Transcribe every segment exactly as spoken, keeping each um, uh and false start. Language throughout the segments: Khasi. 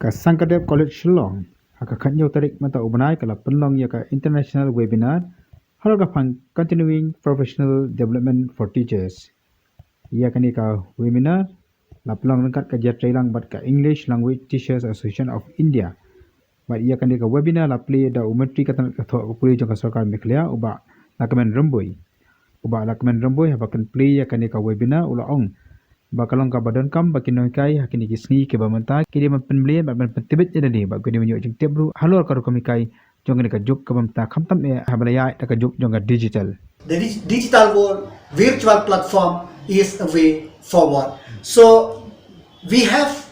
Ka Sangkardep College Shillong, ha ka khatnyo tarik mynta u bnai ka la pynlong ïa ka international webinar halor ka phang Continuing Professional Development for Teachers. Ïa kane ka webinar la pynlong ryngkat ka jingïatreilang bad ka English Language Teachers Association of India. Bad ïa kane ka webinar la plie da u Myntri ka tnat ka thoh ka pule jong ka sorkar Meghalaya, u Bah Lahkmen Rymbui. U Bah Lahkmen Rymbui haba kren plie ïa kane ka webinar u la ong ba ka long kaba donkam ba ki nonghikai ha kine ki sngi kiba mynta ki dei ban pynmlien bad ban pyntbit ïa lade bad ki dei ban ïoh jingtip ruh halor ka rukom hikai jong kane ka juk kaba mynta, khamtam eh haba la ïaid da ka juk jong ka digital. The dig- digital world, virtual platform is a way forward. So we have,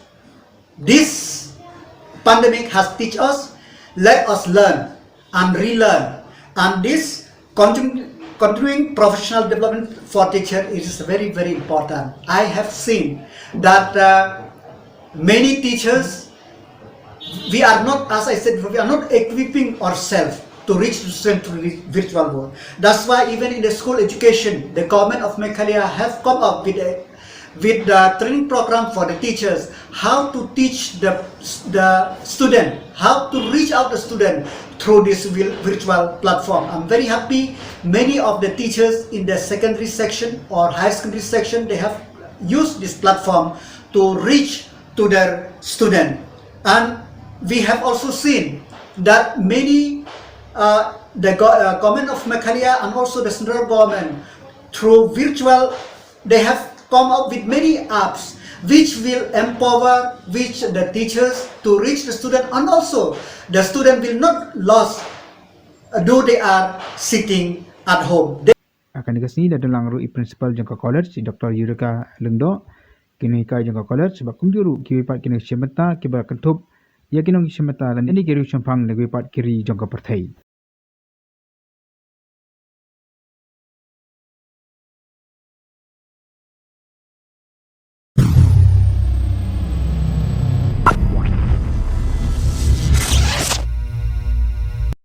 this pandemic has teach us, let us learn and relearn. And this continu- continuing professional development for teacher is very, very important. I have seen that uh, many teachers, we are not, as I said before, we are not equipping ourselves to reach the student through the virtual world. That's why even in the school education, the government of Meghalaya have come up with a with the training program for the teachers, how to teach the the student, how to reach out the student through this vil- virtual platform. I'm very happy. Many of the teachers in the secondary section or higher secondary section, they have used this platform to reach to their student. And we have also seen that many, uh, the go- uh, government of Meghalaya and also the central government, through virtual, they have come up with many apps which will empower which the teachers to reach the student, and also the student will not lost, uh, though they are sitting at home. They Ha kane ka sngi la don lang ruh i principal jong ka college, i Doctor Eureka Lyngdoh, ki nonghikai jong ka college bad kumjuh ruh kiwei pat ki nongshim bynta kiba la kynthup ïa ki nongshim bynta lane ki riewshemphang na kiwei pat ki ri jong ka pyrthei.